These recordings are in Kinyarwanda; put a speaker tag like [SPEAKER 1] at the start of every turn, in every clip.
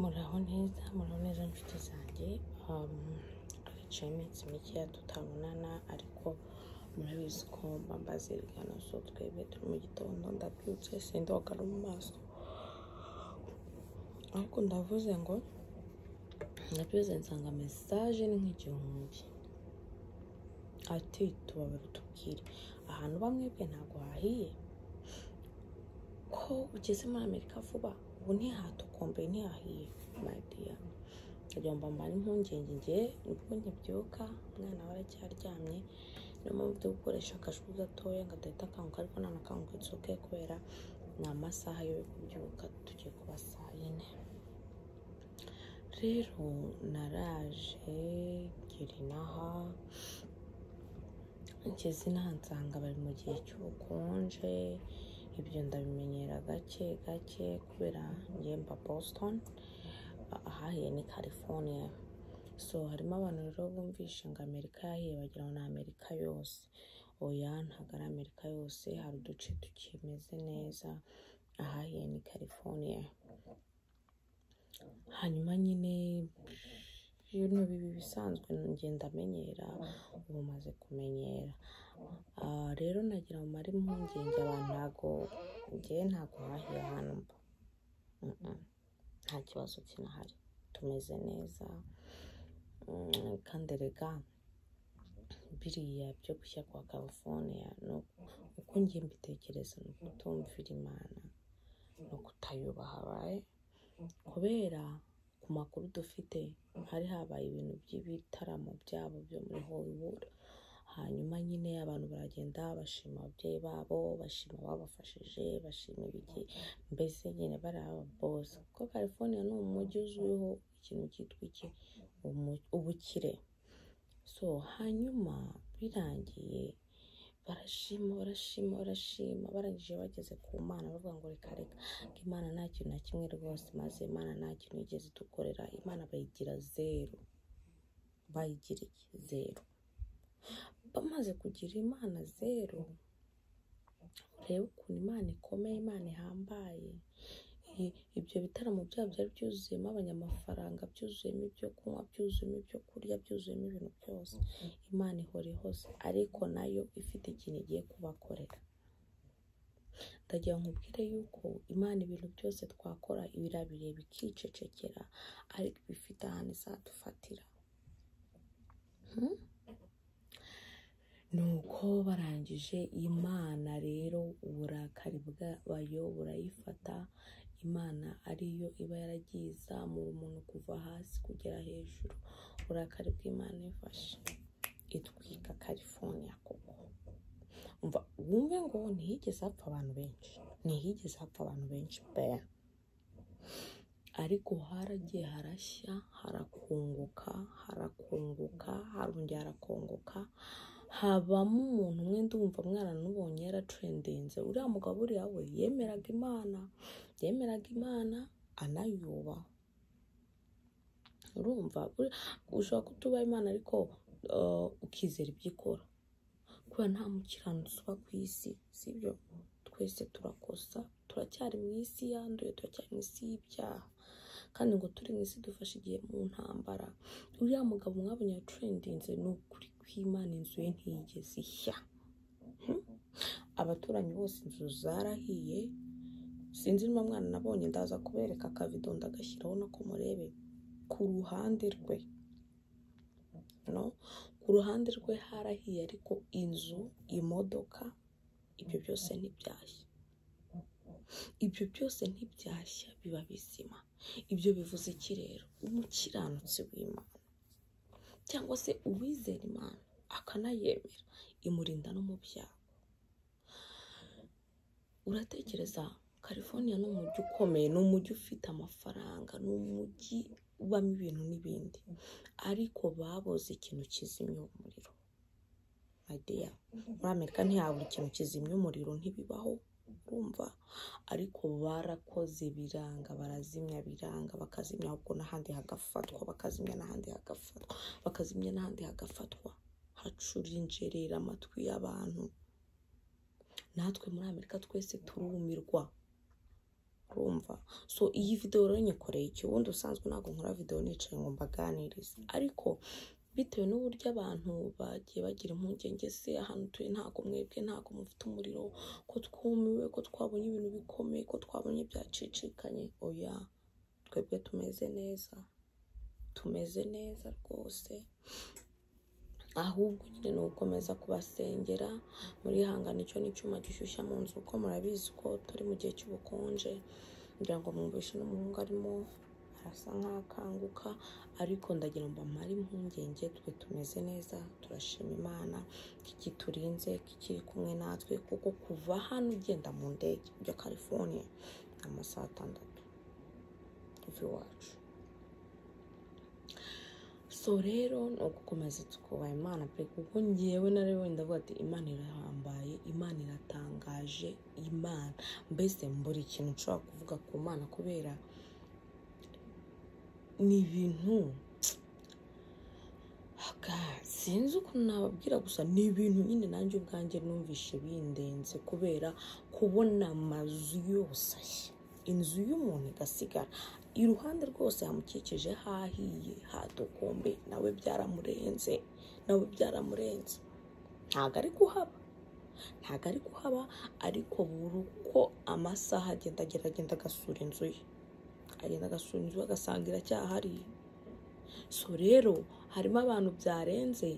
[SPEAKER 1] Muraho neza, muraho neza nshuti zanjye, haciyeho iminsi mikeya tutabonana ariko murabizi ko mba mbazirikana, so twebwe turi mu gitondo ndabyutse sindoga no mu maso, ariko ndavuze ngo ndabyutse nsanga mesaje ni nk'igihumbi, ati tubabare utubwire ahantu bamwe bwe ntabwo hahiye, ko ugeze muri Amerika vuba ubu ntihatokombeye ntihahiye, my dear, ndagira ngo mbamare impungenge njye nibwo nkibyuka umwana we aracyaryamye, niyo mpamvu ndi gukoresha akajwi gatoya ngo adahita akanguka, ariko nanakanguka it's okay kubera ni amasaha yo kubyuka tugiye kuba saa yine. Rero naraje ngera inaha, ngeze inaha nsanga bari mu gihe cy'ubukonje, ibyo ndabimenyera gake gake kubera njye mba Boston, ahahiye ni California. So harimo abantu rero bumvishe ngo Amerika yahiye bagira ngo ni Amerika yose. Oya, ntabwo ari Amerika yose, hari uduce tukimeze neza, ahahiye ni California. Hanyuma nyine ibintu bibi bisanzwe ngenda amenyera, ubu maze kumenyera. Rero nagira ngo mare impungenge abantu, ntago njyewe ntago hahiye ahantu mba, nta kibazo kinahari, tumeze neza. Kandi erega biriya byo gushya kwa California uko ngiye mbitekereza ni ukutumvira Imana no kutayubaha, right? Kubera ku makuru dufite hari habaye ibintu by'ibitaramo byabo byo muri Hollywood, hanyuma nyine abantu baragenda bashima ababyeyi babo, bashima ababafashije, bashima ibiki, mbese nyine bari aba boss, kuko California ni umujyi uzwiho ikintu cyitwa iki, ubukire. So hanyuma birangiye barashima barashima barashima, barangije bageze ku Mana bavuga ngo reka reka, ngo Imana nta kintu na kimwe rwose, maze Imana nta kintu yigeze idukorera, Imana bayigira zeru, bayigira iki zeru. Bamaze kugira Imana zeru, urebe ukuntu Imana ikomeye, Imana ihambaye. Ibyo bitaramo byabo byari byuzuyemo abanyamafaranga, byuzuyemo ibyo kunywa, byuzuyemo ibyo kurya, byuzuyemo ibintu byose. Imana ihora ihose, ariko nayo ifite ikintu igiye kubakorera. Ndagira ngo nkubwire yuko Imana ibintu byose twakora irabireba ikicecekera, ariko iba ifite ahantu izadufatira. Nuko barangije Imana rero uburakari bwayo burayifata, Imana ariyo iba yaragiye izamura umuntu kuva hasi kugera hejuru, uburakari bw'Imana ifashe itwika California koko. Umva wumve ngo ntihigeze hapfa abantu benshi, ntihigeze hapfa abantu benshi pe, ariko haragiye harashya, harakunguka, harakunguka, harongera harakongoka, habamo umuntu umwe ndumva mwaranubonye yaratrendinze, uriya mugabo uriya we yemeraga Imana, yemeraga Imana anayubaha. Urumva ushobora kutubaha Imana ariko ukizera ibyo ikora, kubera nta mukiranutsi uba ku isi, sibyo? Twese turakosa, turacyari mu isi yanduye, turacyari mu isi y'ibyaha, kandi ngo turi mu isi dufashe igihe mu ntambara. Uriya mugabo mwabonye yatrendinze, ni ukuri kw'Imana inzu ye ntiyigeze ishya. Abaturanyi bose inzu zarahiye, sinzi niba mwana nabonye, ndaza kubereka akavido ndagashyiraho nako murebe ku ruhande rwe, no ku ruhande rwe harahiye, ariko inzu, imodoka, ibyo byose ntibyashya, ibyo byose ntibyashya, biba bizima. Ibyo bivuze iki rero? Umukiranutsi w'Imana cyangwa se uwizera Imana akanayemera, imurinda no mu byago. Uratekereza California ni umujyi ukomeye, ni umujyi ufite amafaranga, ni umujyi ubamo ibintu n'ibindi, ariko baboze ikintu kizimya umuriro. My dear, muri Amerika ntihabura ikintu kizimya umuriro, ntibibaho, urumva? Ariko barakoze biranga, barazimya biranga, bakazimya ahubwo n'ahandi hagafatwa, bakazimya n'ahandi hagafatwa, bakazimya n'ahandi hagafatwa, hacura injerera amatwi y'abantu. Natwe muri Amerika twese turumirwa. Urumva, so iyi video rero nyikoreye iki? Ubundi usanzwe ntabwo nkora video nicaye ngo mbaganirize, ariko bitewe n'uburyo abantu bagiye bagira impungenge, se ahantu utuye ntabwo mwebwe ntabwo mufite umuriro, ko twumiwe, ko twabonye ibintu bikomeye, ko twabonye byacicikanye. Oya, twebwe tumeze neza, tumeze neza rwose. Ahubwo nyine ni ugukomeza kubasengera muri hangana. Icyo ni icyuma gishyushya mu nzu, kuko murabizi ko turi mu gihe cy'ubukonje. Ngira ngo mwumvishe n'umuhungu arimo arasa nk'akanguka, ariko ndagira ngo mbamare impungenge, twe tumeze neza, turashima Imana kikiturinze, kikiri kumwe natwe. Kuko kuva hano ugenda mu ndege ujya California ni amasaha 6 uva iwacu. So rero ni ugukomeza tukubaha Imana pe, kuko ngewe nari ndavuga ati Imana irahambaye, Imana iratangaje, Imana mbese mbura ikintu nshobora kuvuga ku Mana, kubera ni ibintu sinzi ukuntu nababwira, gusa ni ibintu nyine nanjye ubwanjye numvishe bindenze, kubera kubona amazu yose ashya, inzu y'umuntu igasigara iruhande rwose hamukikije hahiye hadokombe, nawe byaramurenze, nawe byaramurenze. Ntabwo ari kuhaba, ntabwo ari kuhaba, ariko buri uko amasaha agenda agenda agasura inzu ye, agenda agasura inzu ye agasanga iracyahari. So rero harimo abantu byarenze,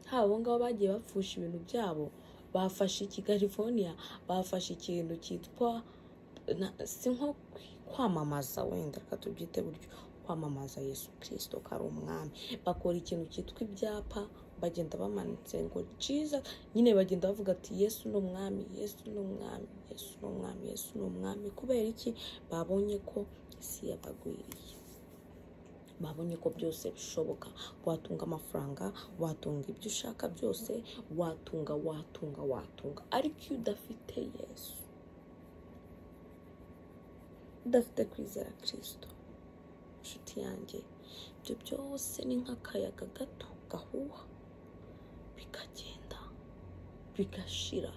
[SPEAKER 1] haba abo ngabo bagiye bapfusha ibintu byabo, bafashe iki California, bafashe ikintu cyitwa si nko kwamamaza, wenda reka tubyite buryo, kwamamaza Yesu Kristo ko ari umwami. Bakora ikintu cyitwa ibyapa, bagenda bamanitse ngo Jesus, nyine bagenda bavuga ati Yesu ni umwami, Yesu ni umwami, Yesu ni umwami, Yesu ni umwami. Kubera iki? Babonye ko isi yabagwiriye, babonye ko byose bishoboka. Watunga amafaranga, watunga ibyo ushaka byose, watunga watunga watunga, ariko iyo udafite Yesu, udafite kwizera Kristo, inshuti yanjye, ibyo byose ni nk'akayaga gato gahuha, bikagenda bigashira,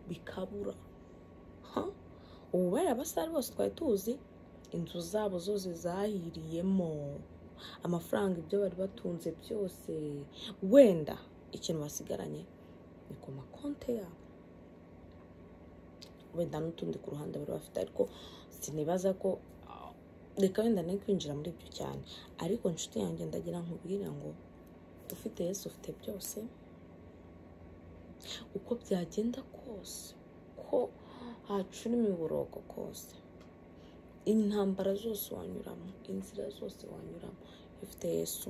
[SPEAKER 1] bikabura. Ubu bariya abasare bose twari tuzi, inzu zabo zose zahiriyemo, amafaranga ibyo bari batunze byose, wenda ikintu basigaranye ni ku makonte yabo, wenda n'utundi ku ruhande bari bafite, ariko sinibaza ko reka wenda nari kwinjira muri ibyo cyane. Ariko inshuti yanjye ndagira nkubwira ngo ufite Yesu ufite byose, uko byagenda kose, ko hacura imiborogo kose, intambara zose wanyuramo, inzira zose wanyuramo, ufite Yesu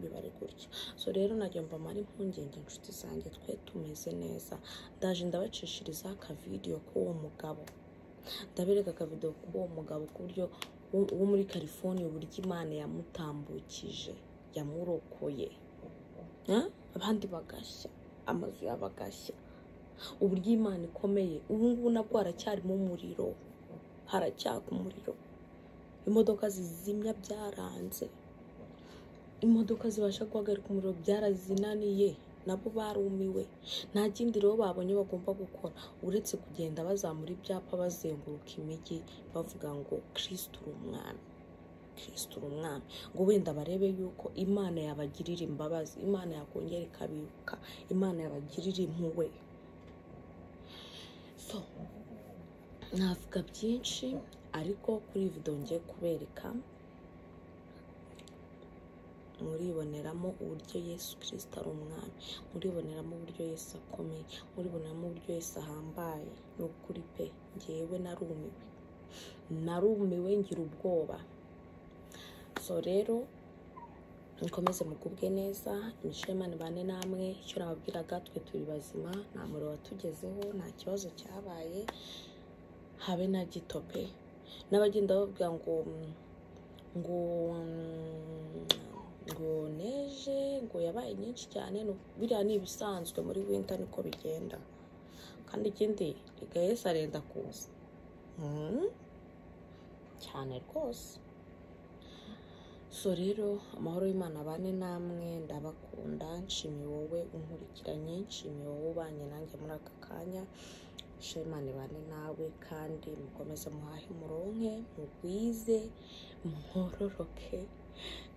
[SPEAKER 1] biba ari gutya. So rero najya mbamara impungenge inshuti zanjye, twe tumeze neza. Ndaje ndabacishiriza akavidiyo k'uwo mugabo, ndabereka akavidiyo k'uwo mugabo ku buryo wo muri California, uburyo Imana yamutambukije, yamurokoye, abandi bagashya, amazu yabo agashya, uburyo Imana ikomeye. Ubu ngubu nabwo haracyarimo umuriro, haracyaka umuriro, imodoka zizimya byaranze, imodoka zibasha guhagarika umuriro byarazinaniye, nabo barumiwe. Nta kindi rero babonye bagomba gukora uretse kugenda bazamura ibyapa, bazenguruka imijyi bavuga ngo Kristo uri umwami, Kristo uri umwami, ngo wenda barebe yuko Imana yabagirira imbabazi, Imana yakongera ikabibuka, Imana yabagirira impuhwe. So navuga byinshi, ariko kuri iyi video ngiye kubereka, muriboneramo uburyo Yesu Kristo ari umwami, muriboneramo uburyo Yesu akomeye, muriboneramo uburyo Yesu ahambaye. Ni ukuri pe, ngewe narumiwe, narumiwe ngira ubwoba. So rero mukomeze mugubwe neza, imigisha y'Imana ibane namwe. Icyo nababwiraga, twe turi bazima, nta muriro watugezeho, nta kibazo cyabaye habe na gito pe. N'abagenda bababwira ngo ngo ngo neje ngo yabaye nyinshi cyane, biriya ni ibisanzwe muri winter niko bigenda. Kandi ikindi, reka Yesu arenda kuza cyane rwose. So rero amahoro y'Imana abane namwe, ndabakunda, nshimiye wowe unkurikiranye, nshimiye wowe ubanye nanjye muri aka kanya. Sha, Imana ibane nawe, kandi mukomeze muhahe, muronke, mugwize, mwororoke.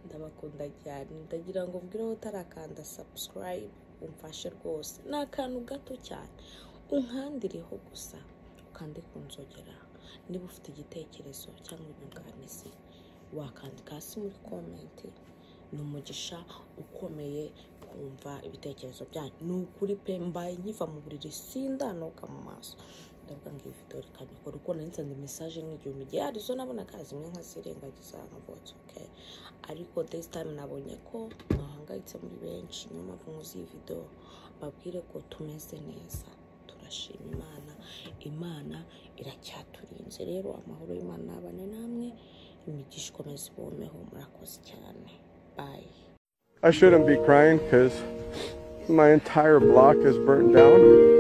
[SPEAKER 1] Ndabakunda cyane. Ndagira ngo mbwire wowe utarakanda subscribe, umfashe rwose, ni akantu gato cyane, unkandireho gusa, ukande ku nzogera. Niba ufite igitekerezo cyangwa inyunganizi, wakandika hasi muri comment. Ni umugisha ukomeye kumva ibitekerezo byanyu, ni ukuri pe. Mbaye nkiva mu buriri, sindanoga mu maso, ndavuga ngo iyi video reka nyikore, kuko nari nsanze message nk'igihumbi. Igihe hari izo nabonaga, zimwe nkazirengagiza nkavuga ati "Okay", ariko this time nabonye ko mwahangayitse muri benshi, niyo mpamvu nkoze iyi video babwire ko tumeze neza, turashima Imana, Imana iracyaturinze. Rero amahoro y'Imana abane namwe, imigisha ikomeze ibomeho. Murakoze cyane, bye.
[SPEAKER 2] I shouldn't be crying because my entire block is burnt down.